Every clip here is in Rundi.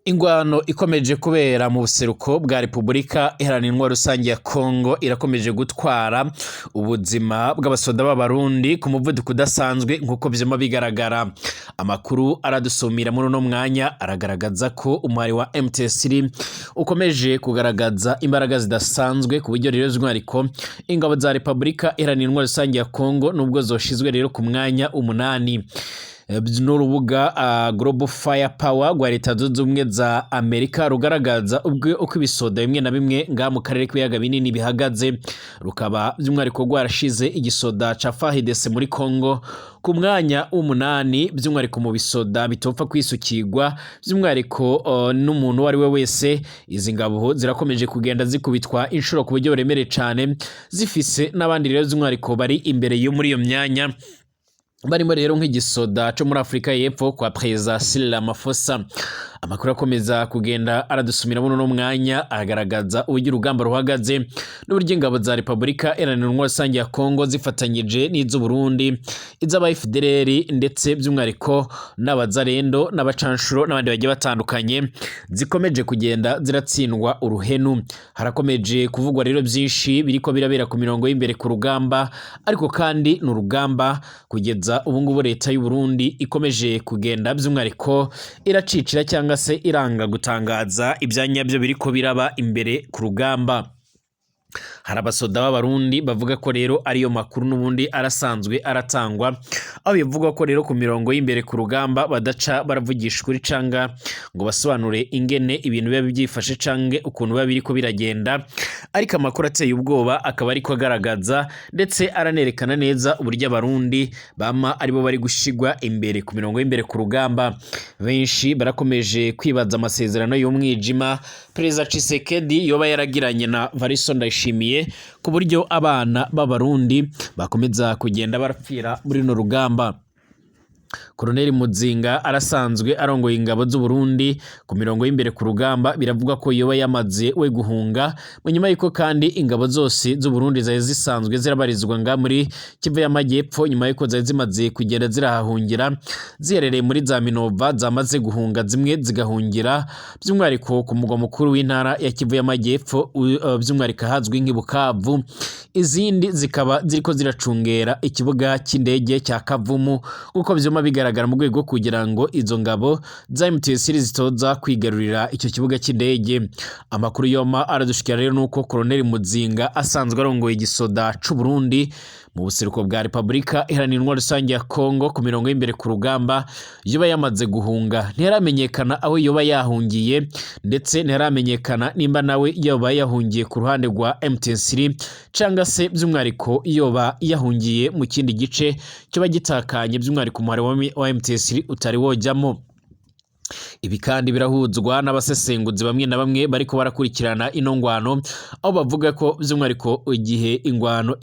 Ingwano ikomeje kubera mu buseruko bwa Repubulika Iharanira Intwaro Rusangi ya Kongo irakomeje gutwara ubuzima bw'abasoda b'Abarundi ku muvuduko udasanzwe, nk'uko vyama bigaragara. Amakuru aradusumira muri uno mwanya aragaragaza ko umuhari wa M23 ukomeje kugaragaza imbaraga zidasanzwe, ku buryo rero by'umwihariko ingabo za Repubulika Iharanira Intwaro Rusangi ya Kongo, nubwo zoshizwe rero ku mwanya umunani n'urubuga Global Fire Power rwa Leta Zunze Ubumwe za Amerika, rugaragaza ubwo uko ibisoda bimwe na bimwe ngaha mu karere k'ibiyaga binini bihagaze, rukaba by'umwihariko rwarashize igisoda ca FARDC muri Congo ku mwanya w'umunani, by'umwihariko mu bisoda bitopfa kwisukirwa by'umwihariko n'umuntu uwo ari we wese. Izi ngabo zirakomeje kugenda zikubitwa inshuro ku buryo buremereye cane, zifise n'abandi rero by'umwihariko bari imbere yo muri iyo myanya, barimo rero nk'igisoda co muri Afurika y'Epfo kwa Perezida Cyril Ramaphosa. Amakuru akomeza kugenda aradusumira muri uno mwanya agaragaza uburyo urugamba ruhagaze n'uburyo ingabo za Repubulika Iharanira Intwaro Rusange ya Kongo zifatanyije n'iz'u Burundi, iz'aba FDLR, ndetse by'umwihariko n'abazarendo n'abacanshuro n'abandi bagiye batandukanye, zikomeje kugenda ziratsindwa uruhenu. Harakomeje kuvugwa rero byinshi biriko birabera ku mirongo y'imbere ku rugamba, ariko kandi ni urugamba kugeza ubu ngubu leta y'u Burundi ikomeje kugenda by'umwihariko iracicira cyangwa se iranga gutangaza ibyanyabyo biriko biraba imbere ku rugamba. Hari abasoda b'Abarundi bavuga ko rero ariyo makuru n'ubundi arasanzwe aratangwa, aho bivugwa ko rero ku mirongo y'imbere ku rugamba badaca baravugisha ukuri canga ngo basobanure ingene ibintu biba byifashe cange ukuntu biba biriko biragenda. Ariko amakuru ateye ubwoba akaba ariko agaragaza ndetse aranerekana neza uburyo Abarundi bama aribo bari gushigwa imbere ku mirongo y'imbere ku rugamba. Benshi barakomeje kwibaza amasezerano y'umwijima Perezida Tshisekedi yoba yaragiranye na Variso Ndayishimiye, ku buryo abana b'Abarundi bakomeza kugenda barapfira muri runo rugamba. Koloneli Muzinga arasanzwe arongoye ingabo z'u Burundi ku mirongo y'imbere ku rugamba, biravugwa ko yoba yamaze we guhunga, mu nyuma y'uko kandi ingabo zose z'u Burundi zari zisanzwe zirabarizwa nga muri Kivu y'Amajyepfo, nyuma y'uko zari zimaze kugenda zirahahungira ziherereye muri za Minova, zamaze guhunga, zimwe zigahungira by'umwihariko ku mugwa mukuru w'intara ya Kivu y'Amajyepfo, by'umwihariko ahazwi nk'i Bukavu, izindi zikaba ziriko ziracungera ikibuga cy'indege cya Kavumu, nk'uko vyuma bigaragara, mu rwego kugira ngo izo ngabo za M23 zitoza kwigarurira icyo kibuga cy'indege. Amakuru yoma aradushikira rero nuko Colonel Muzinga asanzwe arongoye igisoda c'u Burundi mu buseruko bwa Repubulika Iharanira Intwaro Rusange ya Kongo ku mirongo y'imbere ku rugamba yoba yamaze guhunga. Ntiharamenyekana aho yoba yahungiye, ndetse ntiharamenyekana nimba nawe yoba yahungiye ku ruhande rwa M23 canga se by'umwihariko yoba yahungiye mu kindi gice kiba gitakanye, by'umwihariko umuhari wa M23 utari wojyamo. Ibi kandi birahuzwa n'abasesenguzi bamwe na bamwe bariko barakurikirana ino ngwano, aho bavuga ko by'umwihariko igihe ingwano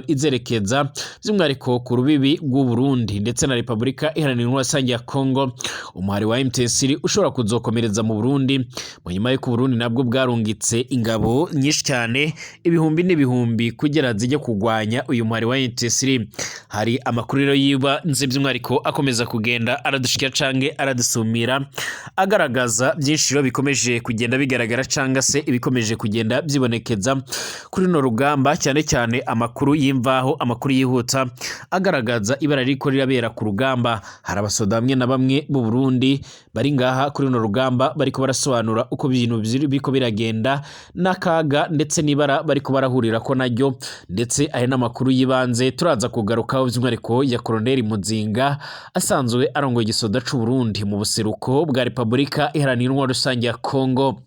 izerekeza by'umwihariko ku rubibi rw'u Burundi ndetse na Repubulika Iharanira Intwaro Rusange ya Kongo, umuhari wa M23 ushobora kuzokomereza mu Burundi, mu nyuma y'uko Burundi nabwo bwarungitse ingabo nyinshi cyane, ibihumbi n'ibihumbi, kugira zijye kurwanya uyu muhari wa M23. Hari amakuru rero yibanze by'umwihariko akomeza kugenda aradushikira cange aradusumira, agaragaza byinshi rero bikomeje kugenda bigaragara canga se ibikomeje kugenda byibonekeza kuri runo rugamba, cyane cyane amakuru y'imvaho, amakuru yihuta agaragaza ibara ririko rirabera ku rugamba. Hari abasoda bamwe na bamwe b'u Burundi bari ngaha kuri runo rugamba bariko barasobanura uko ibintu biriko biragenda n'akaga ndetse n'ibara bariko barahurira ko naryo, ndetse ari n'amakuru y'ibanze turaza kugarukaho by'umwihariko ya Colonel Muzinga asanzwe arongoye igisoda c'u Burundi mu buseruko bwa Repubulika Iharanira Intwaro Rusange ya Kongo.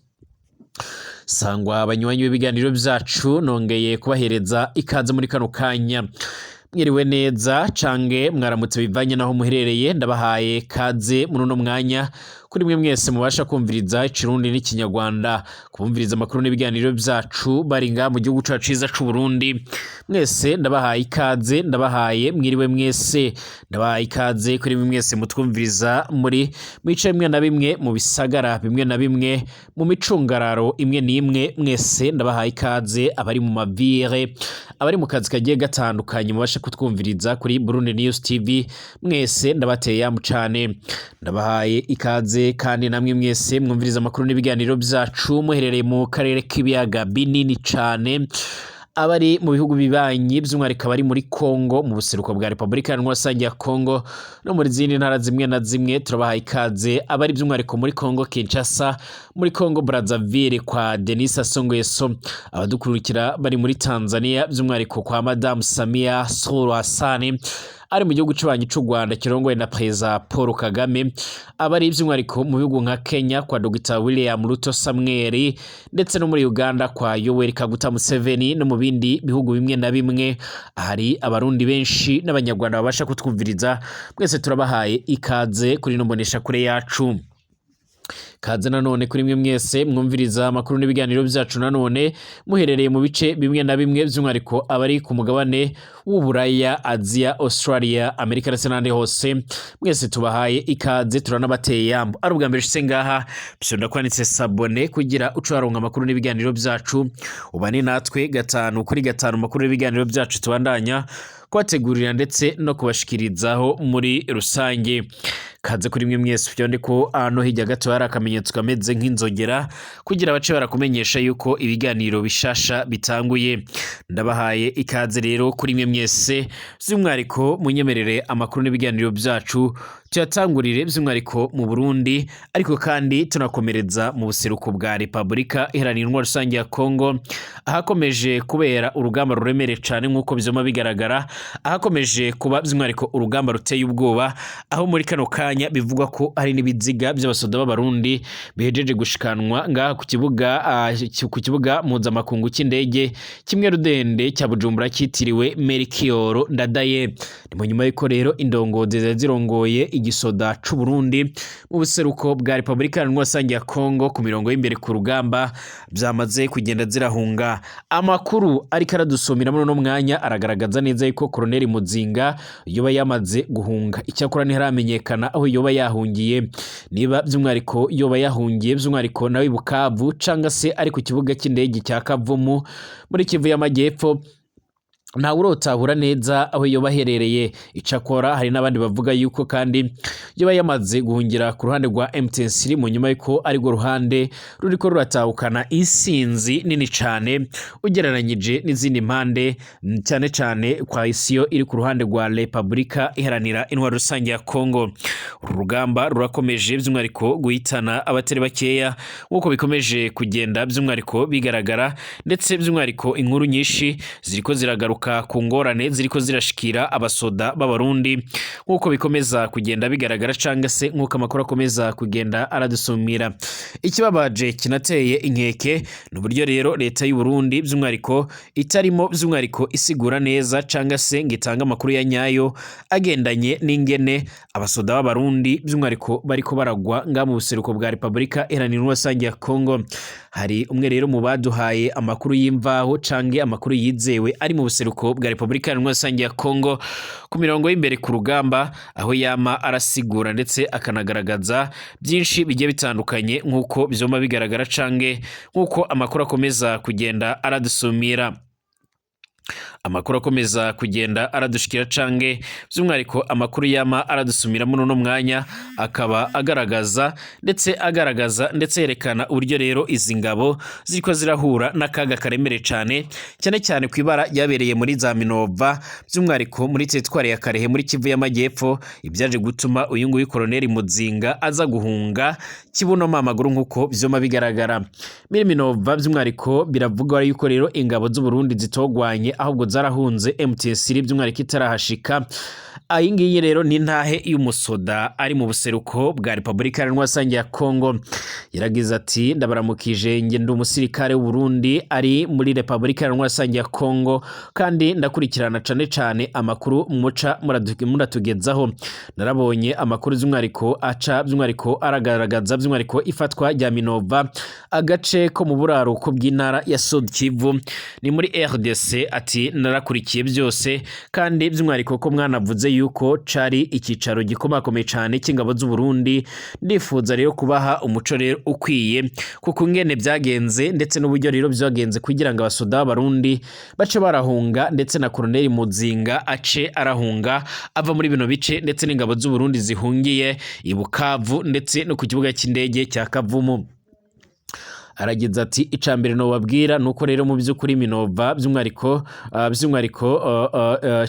Sangwa abanywanyi b'ibiganiro byacu, nongeye kubahereza ikaze muri kano kanya. Mwiriwe neza cange mwaramutse bivanye naho muherereye. Ndabahaye kaze muri uno mwanya kuri mwe mwese mubasha kumviriza Ikirundi n'Ikinyarwanda, kubumviriza amakuru n'ibiganiro byacu bari ngaha mu gihugu cacu ciza c'u Burundi. Mwese ndabahaye ikaze, ndabahaye mwiriwe mwese, ndabahaye ikaze kuri mwe mwese mutwumviriza muri mwice bimwe na bimwe mu bisagara bimwe na bimwe, mu micungararo imwe n'imwe. Mwese ndabahaye ikaze, abari mu mavire, Abari mu kazi kagiye gatandukanye mubashe kutwumviriza kuri Burundi News TV, mwese ndabateye yamu cane, ndabahaye ikaze. Kandi namwe mwese mwumviriza amakuru n'ibiganiro byacu muherereye mu karere k'ibiyaga binini cane, abari mu bihugu bibanyi, by'umwihariko abari muri Kongo, mu buseruko bwa Repubulika Iharanira Rusange ya Kongo no muri zindi ntara zimwe na zimwe, turabahaye ikaze. Abari by'umwihariko muri Kongo Kinshasa, muri Kongo Brazzaville kwa Denis Sassou Nguesso, abadukurikira bari muri Tanzania, by'umwihariko kwa Madame Samia Suluhu Hassan, ari mu gihugu cy'ubanyi c'u Rwanda kirongowe na Perezida Paul Kagame, abari by'umwihariko mu bihugu nka Kenya kwa Dr William Ruto Samuel, ndetse no muri Uganda kwa Yoweri Kaguta Museveni, no mu bindi bihugu bimwe na bimwe hari Abarundi benshi n'Abanyarwanda babasha kutwumviriza, mwese turabahaye ikaze kuri ino mbonesha kure yacu. Kaze nanone kuri mwe mwese mwumviriza amakuru n'ibiganiro byacu nanone muherereye mu bice bimwe na bimwe, by'umwihariko abari ku mugabane w'Uburaya, Aziya, Australia, Amerika ndetse n'ahandi hose, mwese tubahaye ikaze, turanabateye yambo. Ari ubwa mbere ushitse ngaha, byonda kwanditse s'abonner kugira uce waronka amakuru n'ibiganiro byacu, ubane natwe gatanu kuri gatanu, amakuru n'ibiganiro byacu tubandanya kubategurira ndetse no kubashikirizaho muri rusange. Kaze kuri mwe mwese, byonde ko hano hirya gato hari akamenyetso kameze nk'inzogera kugira bace barakumenyesha yuko ibiganiro bishasha bitanguye. Ndabahaye ikaze rero kuri mwe mwese, by'umwihariko munyemerere amakuru n'ibiganiro byacu tuyatangurire by'umwihariko mu Burundi, ariko kandi tunakomereza mu buseruko bwa Repubulika Iharanira Intwaro Rusange ya Kongo, ahakomeje kubera urugamba ruremereye cyane nk'uko bizoma bigaragara, ahakomeje kuba by'umwihariko urugamba ruteye ubwoba, aho muri kano kanya bivugwa ko hari n'ibiziga by'abasoda b'Abarundi bihejeje gushikanwa ngaha ku kibuga mpuzamakungu cy'indege kimwe rudende cya Bujumbura cyitiriwe Melchior Ndadaye. Ni mu nyuma y'uko rero indongozi zari zirongoye igisoda c'u Burundi mu buseruko bwa Repubulika Iharanira Rusange ya Kongo ku mirongo y'imbere ku rugamba byamaze kugenda zirahunga. Amakuru ariko aradusomera muri uno mwanya aragaragaza neza yuko Colonel Muzinga yoba yamaze guhunga. Icyakora ntiharamenyekana aho yoba yahungiye, niba by'umwihariko yoba yahungiye by'umwihariko nawe i Bukavu canga se ari ku kibuga cy'indege cya Kavumu muri Kivu y'Amajyepfo, ntawe urotahura neza aho yoba aherereye. Icakora hari n'abandi bavuga yuko kandi yoba yamaze guhungira ku ruhande rwa M23, mu nyuma yuko arirwo ruhande ruriko ruratahukana insinzi nini cane ugereranyije n'izindi mpande, cyane cyane kwa isiyo iri ku ruhande rwa Repubulika Iharanira Intwaro Rusange ya Kongo. Uru rugamba rurakomeje by'umwihariko guhitana abatari bakeya nk'uko bikomeje kugenda by'umwihariko bigaragara, ndetse by'umwihariko inkuru nyinshi ziriko ziragaruka ku ngorane ziriko zirashikira abasoda b'Abarundi nk'uko bikomeza kugenda bigaragara, canga se nk'uko amakuru akomeza kugenda aradusumira. Ikibabaje kinateye inkeke ni uburyo rero leta y'u Burundi by'umwihariko itarimo by'umwihariko isigura neza canga se ngo itange amakuru ya nyayo agendanye n'ingene abasoda b'Abarundi by'umwihariko bariko baragwa ngaha mu buseruko bwa Repubulika Iharanira Rusange ya Kongo. Hari umwe rero mu baduhaye amakuru y'imvaho cange amakuru yizewe ari mu buseruko bwa Repubulika Iharanira Rusange ya Kongo ku mirongo y'imbere ku rugamba, aho yama arasigura ndetse akanagaragaza byinshi bigiye bitandukanye nk'uko bizoma bigaragara cange nk'uko amakuru akomeza kugenda aradusumira. Amakuru akomeza kugenda aradushikira cange by'umwihariko amakuru yama aradusumira muri uno mwanya akaba agaragaza ndetse yerekana uburyo rero izi ngabo ziriko zirahura n'akaga karemereye cane, cyane cyane ku ibara ryabereye muri za Minova, by'umwihariko muri teritwari ya Karehe muri Kivu y'Amajyepfo, ibyaje gutuma uyu nguyu Koloneli Muzinga aza guhunga kibuno amaguru nk'uko vyoma bigaragara. Muri Minova by'umwihariko biravugwa yuko rero ingabo z'u Burundi zitogwanye, ahubwo zarahunze M23 by'umwihariko itarahashika. Iyi ngiyi rero ni intahe y'umusoda ari mu buseruko bwa Repubulika Iharanira Rusange ya Kongo. Yaragize ati: "Ndabaramukije, nge ndi umusirikare w'u Burundi ari muri Repubulika Iharanira Rusange ya Kongo, kandi ndakurikirana cane cane amakuru muca muratugezaho. Narabonye amakuru by'umwihariko aca by'umwihariko aragaragaza by'umwihariko ifatwa rya Minova, agace ko mu buraruko bw'intara ya Sud Kivu, ni muri RDC." Ati Narakurikiye byose, kandi by'umwihariko ko mwanavuze yuko cari ikicaro gikomakomeye cane cy'ingabo z'u Burundi. Ndifuza rero kubaha umuco rero ukwiye kuko ingene byagenze, ndetse n'uburyo rero byagenze kugira ngo abasoda b'Abarundi bace barahunga, ndetse na Colonel Muzinga ace arahunga ava muri bino bice, ndetse n'ingabo z'u Burundi zihungiye i Bukavu ndetse no ku kibuga cy'indege cya Kavumu. Aragize ati: "Icambere nobabwira nuko rero mu by'ukuri Minova by'umwihariko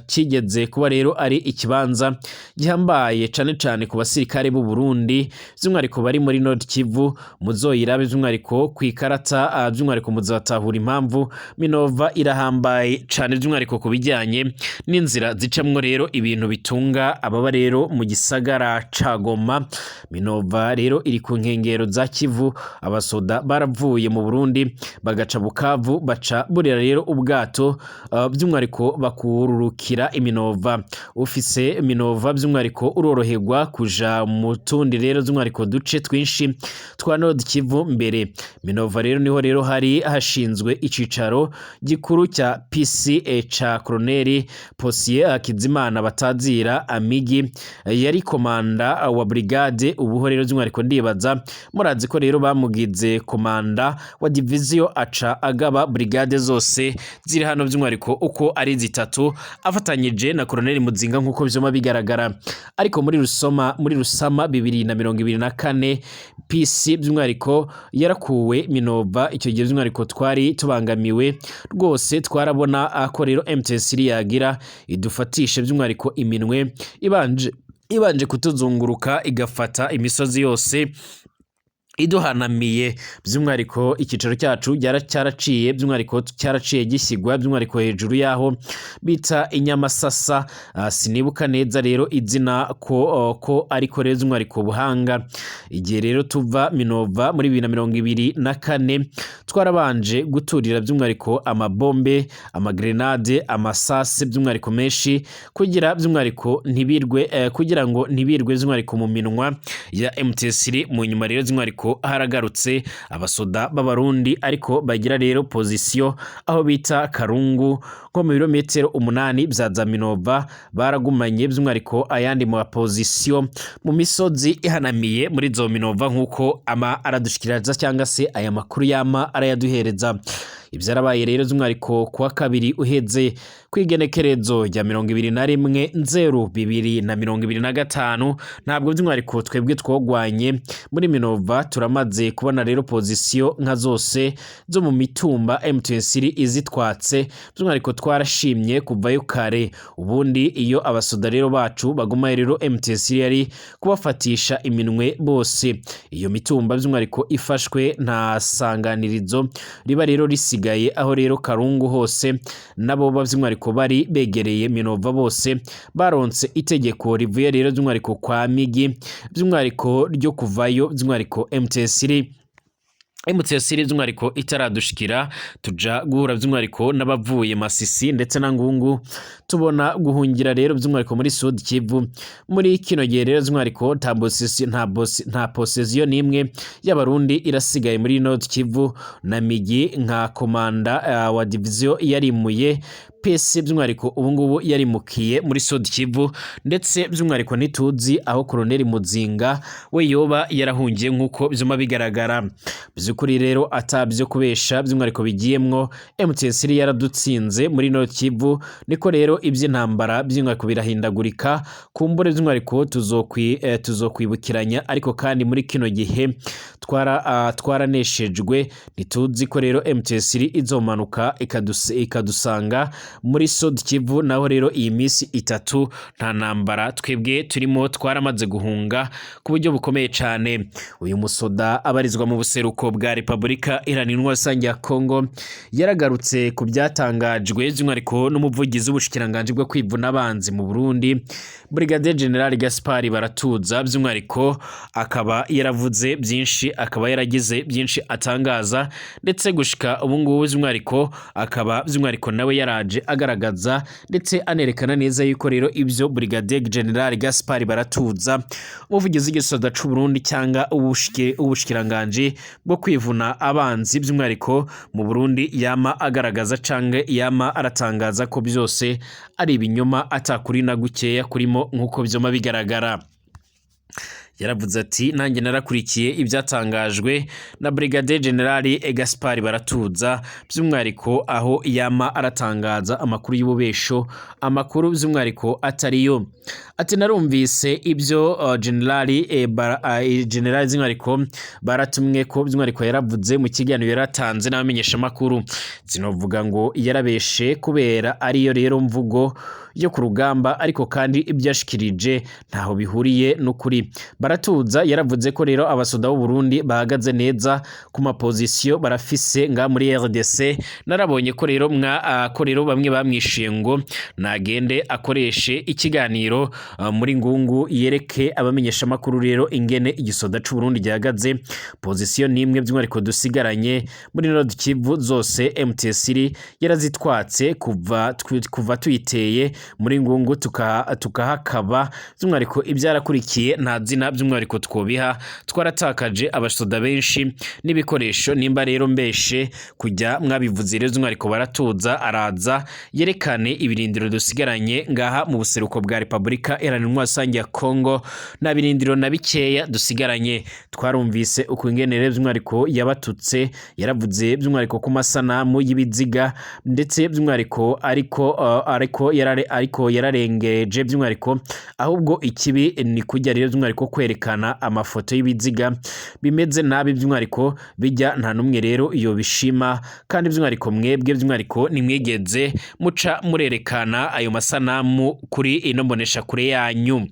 kigeze kuba rero ari ikibanza gihambaye cane cane ku basirikare b'u Burundi, by'umwihariko bari muri Nord Kivu. Muzoyirabe by'umwihariko ku ikarata, by'umwihariko muzatahura impamvu Minova irahambaye cane, by'umwihariko ku bijyanye n'inzira zicamwo rero ibintu bitunga ababa rero mu gisagara ca Goma. Minova rero iri ku nkengero za Kivu. Abasoda baravuye mu Burundi bagaca Bukavu, baca burira rero ubwato, by'umwihariko bakururukira Iminova. Ufise Minova, by'umwihariko uroroherwa kuja mu tundi rero by'umwihariko duce twinshi twa Nord Kivu. Mbere Minova rero niho rero hari hashinzwe icicaro gikuru cya PCA ca Colonel Posier Hakizimana batazira Amigi, yari komanda wa brigade. Ubuho rero by'umwihariko ndibaza murazi ko rero bamugize komanda wa division, aca agaba brigade zose ziri hano by'umwihariko uko ari zitatu, afatanyije na Colonel Muzinga nk'uko vyoma bigaragara. Ariko muri Rusoma, muri Rusama 2024, PC by'umwihariko yarakuwe Minova. Icyo gihe by'umwihariko twari tubangamiwe rwose, twarabona ko rero MTS yagira idufatishe by'umwihariko iminwe, ibanje kutuzunguruka igafata imisozi yose iduhanamiye. By'umwihariko icyicaro cyacu cyaraciye, by'umwihariko cyaraciye gishyigwa by'umwihariko hejuru y'aho bita Inyamasasa. Sinibuka neza rero izina ko ariko rero by'umwihariko Buhanga. Igihe rero tuva Minova muri 2024, twarabanje guturira by'umwihariko amabombe, amagrenade, amasase by'umwihariko menshi, kugira by'umwihariko ntibirwe, kugira ngo ntibirwe by'umwihariko mu minwa ya MTS. Mu nyuma rero by'umwihariko haragarutse abasoda b'Abarundi, ariko bagira rero position aho bita Karungu, nko mu birometero 8 bya za Minova. Baragumanye by'umwihariko ayandi mu position mu misozi ihanamiye muri zo Minova, nk'uko ama aradushikiriza cyangwa se aya makuru yama arayaduhereza. Ivyarabaye rero by'umwihariko kuwa kabiri uheze, kw'igenekerezo rya 21/0/2025, ntabwo by'umwihariko twebwe twogwanye muri Minova. Turamaze kubona rero position nka zose zo mu mitumba M23 izitwatse. By'umwihariko twarashimye kuvayo kare. Ubundi iyo abasoda rero bacu baguma rero, M23 yari kubafatisha iminwe bose. Iyo mitumba by'umwihariko ifashwe, nta sanganirizo riba rero risigaye. Aho rero Karungu hose nabo by'umwihariko bari begereye Minova bose baronse itegeko rivuye rero by'umwihariko kwa Migi, by'umwihariko ryo kuvayo. By'umwihariko MTS by'umwihariko itaradushikira, tuja guhura by'umwihariko n'abavuye Masisi ndetse na Ngungu, tubona guhungira rero by'umwihariko muri Sud Kivu. Muri kino gihe rero by'umwihariko nta position n'imwe y'Abarundi irasigaye muri Nord Kivu, na Migi nka komanda wa division yarimuye PC, by'umwihariko ubu ngubu yarimukiye muri Sud Kivu, ndetse by'umwihariko ntituzi aho Colonel Muzinga we yoba yarahungiye nk'uko byuma bigaragara. By'ukuri rero atabyo kubesha by'umwihariko bigiyemwo, MTS yaradutsinze muri Nord Kivu. Niko rero iby'intambara by'umwihariko birahindagurika, kumbure by'umwihariko tuzokwibukiranya, ariko kandi muri kino gihe twaraneshejwe. Ntituzi ko rero MTS izomanuka ikadusanga muri Sud Kivu. Naho rero iyi minsi 3 nta ntambara twebwe turimo, twaramaze guhunga ku buryo bukomeye cyane." Uyu musoda abarizwa mu buseruko bwa Repubulika Iharanira Rusange ya Kongo yaragarutse ku byatangajwe by'umwihariko n'umuvugizi w'ubushikiranganji bwo kwivuna abanzi mu Burundi, Brigadier General Gaspard Baratuza. By'umwihariko akaba yaravuze byinshi, akaba yaragize byinshi atangaza, ndetse gushika ubu ngubu by'umwihariko akaba by'umwihariko nawe yaraje Yabandanije agaragaza ndetse anerekana neza yuko rero ibyo Brigadier General Gaspard Baratuza, umuvugizi w'igisoda c'u Burundi cyangwa ubushikiranganje bwo kwivuna abanzi by'umwihariko mu Burundi, yama agaragaza canke yama aratangaza ko byose ari ibinyoma, atakuri na gukeya kurimo nk'uko vyoma bigaragara. Yaravuze ati: "Nanjye narakurikiye ibyatangajwe na Brigadier General Gaspard Baratuza, by'umwihariko aho yama aratangaza amakuru y'ububesho, amakuru by'umwihariko atariyo." Ati: "Narumvise ibyo General by'umwihariko baratumwe ko by'umwihariko yaravuze mu kiganiro yaratanze n'abamenyeshamakuru. Sinovuga ngo yarabeshe kubera ariyo rero mvugo yo ku rugamba, ariko kandi ibyo yashikirije ntaho bihuriye n'ukuri. Baratuza yaravuze ko rero abasoda b'u Burundi bahagaze neza ku mapozisiyo barafise nga muri RDC. Narabonye ko rero ko rero bamwe bamwishuye ngo nagende akoreshe ikiganiro muri Ngungu, yereke abamenyeshamakuru rero ingene igisoda c'u Burundi gihagaze. Pozisiyo nimwe by'umwihariko dusigaranye muri Nord Kivu, zose MTS yarazitwatse kuva tuyiteye muri Ngungu tukahakaba. By'umwihariko ibyarakurikiye nta zina by'umwihariko twobiha. Twaratakaje abasoda benshi n'ibikoresho. Nimba rero mbeshe kujya mwabivuze rero, by'umwihariko Baratuza araza yerekane ibirindiro dusigaranye ngaha mu buseruko bwa Repubulika Iharanira Intwaro Rusange ya Kongo. Nta birindiro na bikeya dusigaranye." Twarumvise uko ingene rero by'umwihariko yabatutse. Yaravuze by'umwihariko ku masanamu y'ibiziga, ndetse by'umwihariko ariko yararengeje by'umwihariko. Ahubwo ikibi ni kujya rero by'umwihariko kwerekana amafoto y'ibiziga bimeze nabi, by'umwihariko bijya nta n'umwe rero iyo bishima. Kandi by'umwihariko mwebwe by'umwihariko nimwigeze muca murerekana ayo masanamu kuri ino mbonesha kure yanyu.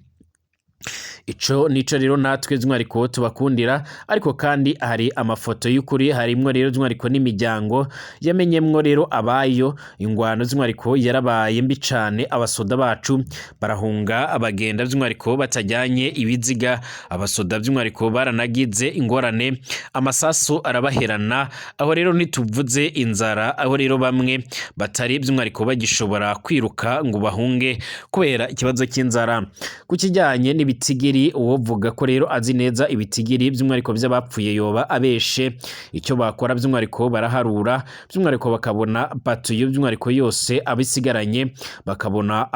Ico nico rero natwe by'umwihariko tubakundira. Ariko kandi hari amafoto y'ukuri, harimwo rero by'umwihariko n'imiryango yamenyemwo rero abayo. Ingwano by'umwihariko yarabaye mbi cane, abasoda bacu barahunga bagenda by'umwihariko batajyanye ibiziga. Abasoda by'umwihariko baranagize ingorane, amasasu arabaherana. Aho rero ntituvuze inzara, aho rero bamwe batari by'umwihariko bagishobora kwiruka ngo bahunge kubera ikibazo cy'inzara. Ku kijyanye n'ibitigiri, uwovuga ko rero azi neza ibitigiri by'umwihariko by'abapfuye yoba abeshe. Icyo bakora by'umwihariko baraharura by'umwihariko bakabona batuye by'umwihariko yose abisigaranye, bakabona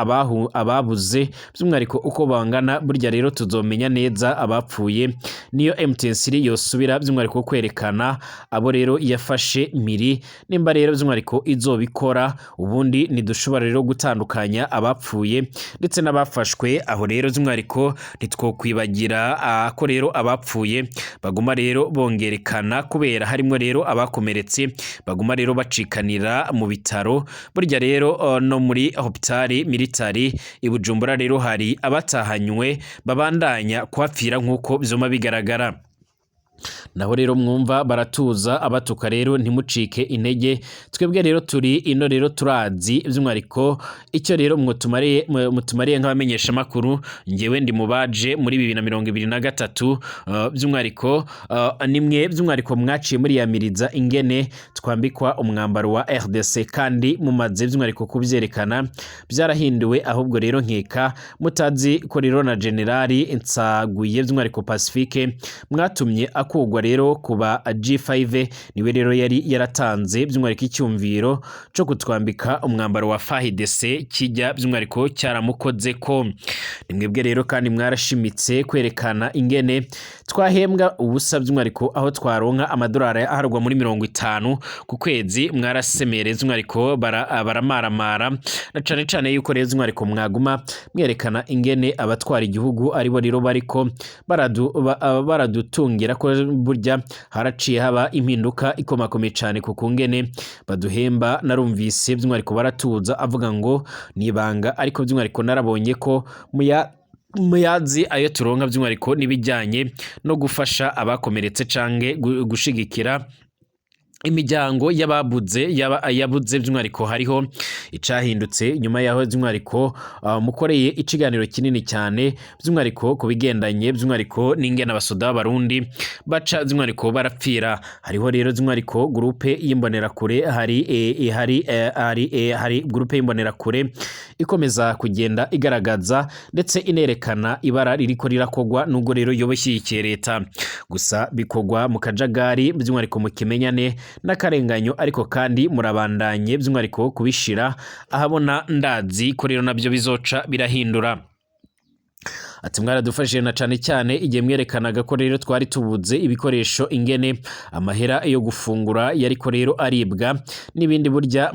ababuze by'umwihariko uko bangana. Burya rero tuzomenya neza abapfuye niyo MTS yosubira by'umwihariko kwerekana abo rero yafashe miri, nimba rero by'umwihariko izobikora. Ubundi ntidushobora rero gutandukanya abapfuye ndetse n'abafashwe. Aho rero by'umwihariko ntitwokwibagira ko rero abapfuye baguma rero bongerekana, kubera harimo rero abakomeretse baguma rero bacikanira mu bitaro. Burya rero no muri hôpital militaire i Bujumbura rero hari abatahanywe babandanya kuhapfira nk'uko vyoma bigaragara. Naho rero mwumva Baratuza abatuka rero, ntimucike intege. Twebwe rero turi ino rero turazi by'umwihariko icyo rero mutumariye nk'abamenyeshamakuru. Ngewe ndi mubaje muri 2023, by'umwihariko nimwe by'umwihariko mwaciye muriyamiriza ingene twambikwa umwambaro wa RDC, kandi mumaze by'umwihariko kubyerekana byarahinduwe. Ahubwo rero nkeka mutazi ko rero na Generali Nsaguye by'umwihariko Pacifique mwatumye akugwa rero kuba G5, niwe rero yari yaratanze by'umwihariko icyumviro cyo kutwambika umwambaro wa FARDC, kijya by'umwihariko cyaramukoze ko ni mwebwe rero. Kandi mwarashimitse kwerekana ingene twahembwa ubusa, by'umwihariko aho twaronka amadolari aharwa muri 50 ku kwezi. Mwarasemere by'umwihariko baramaramara, na cane cane yuko rero by'umwihariko mwaguma mwerekana ingene abatwara igihugu aribo rero bariko baradutungira, ko burya haraciye haba impinduka ikomakomeye cane ku kungene baduhemba. Narumvise by'umwihariko Baratuza avuga ngo nibanga, ariko by'umwihariko narabonye ko muya muyazi ayo turonka, by'umwihariko n'ibijyanye no gufasha abakomeretse canke gushigikira Imiryango y'ababuze yabuze by'umwihariko hariho icahindutse nyuma yaho by'umwihariko mukoreye ikiganiro kinini cyane by'umwihariko ku bigendanye by'umwihariko n'ingene abasoda b'Abarundi baca by'umwihariko barapfira. Hariho rero by'umwihariko groupe y'imbonerakure, hari groupe y'imbonerakure ikomeza kugenda igaragaza ndetse inerekana ibara ririko rirakogwa, nubwo rero yoba ishyigikiye leta, gusa bikogwa mu kajagari by'umwihariko mu kimenyane n'akarenganyo. Ariko kandi murabandanye by'umwihariko kubishira ahabona, ndazi ko rero nabyo bizoca birahindura. Ati mwaradufashije na cane cyane igihe mwerekanaga ko rero twari tubuze ibikoresho, ingene amahera yo gufungura yariko rero aribwa n'ibindi. Burya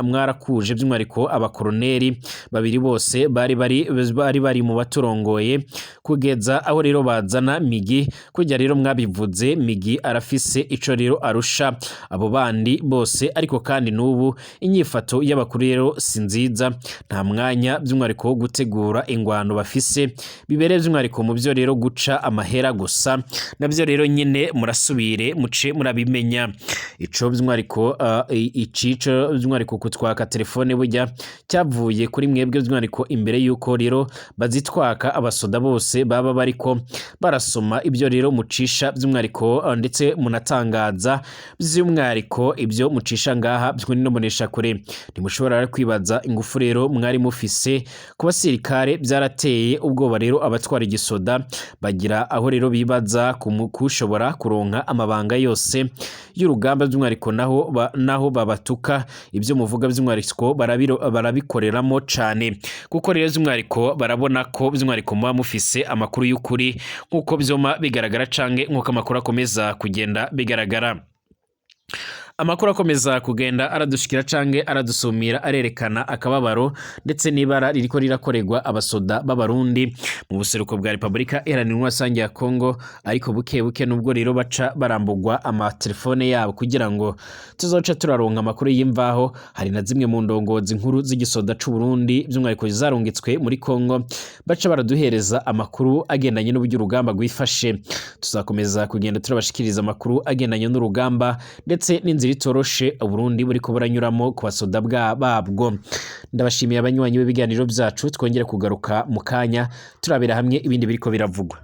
mwarakuje by'umwihariko abakoroneri babiri bose bari mu baturongoye kugeza aho rero bazana Migi. Kujya rero mwabivuze, Migi arafise ico rero arusha abo bandi bose. Ariko kandi n'ubu inyifato y'abakuru rero si nziza, nta mwanya by'umwihariko wo gutegura ingwano bafise, bibereye by'umwihariko mu byo rero guca amahera gusa. Nabyo rero nyine murasubire muce murabimenya. Ico by'umwihariko icico by'umwihariko kutwaka telefone burya cyavuye kuri mwebwe by'umwihariko imbere yuko rero bazitwaka abasoda bose baba bariko barasoma ibyo rero mucisha by'umwihariko ndetse munatangaza by'umwihariko ibyo mucisha ngaha kuri no mbonesha kure. Ntimushobora rero kwibaza ingufu rero mwari mufise ku basirikare, byarateye ubwoba rero abatwara igisoda, bagira aho rero bibaza kushobora kuronka amabanga yose y'urugamba by'umwihariko. Naho babatuka, ibyo muvuga by'umwihariko barabikoreramo cane, kuko rero by'umwihariko barabona ko by'umwihariko muba mufise amakuru y'ukuri, nk'uko byoma bigaragara canke nk'uko amakuru akomeza kugenda bigaragara. Amakuru akomeza kugenda aradushikira canke aradusumira arerekana akababaro ndetse n'ibara ririko rirakorerwa abasoda b'Abarundi mu buseruko bwa Repubulika Iharanira Rusange ya Kongo. Ariko buke buke, nubwo rero baca barambugwa amatelefone yabo kugira ngo tuzoca turaronka amakuru y'imvaho, hari na zimwe mu ndongozi nkuru z'igisoda c'u Burundi by'umwihariko zarungitswe muri Kongo baca baraduhereza amakuru agendanye n'uburyo urugamba rwifashe. Tuzakomeza kugenda turabashikiriza amakuru agendanye n'urugamba ndetse n'inzira itoroshe Uburundi buriko buranyuramo ku basoda babwo. Ndabashimiye abanywanyi b'ibiganiro byacu, twongere kugaruka mu kanya turabira hamwe ibindi biriko biravugwa.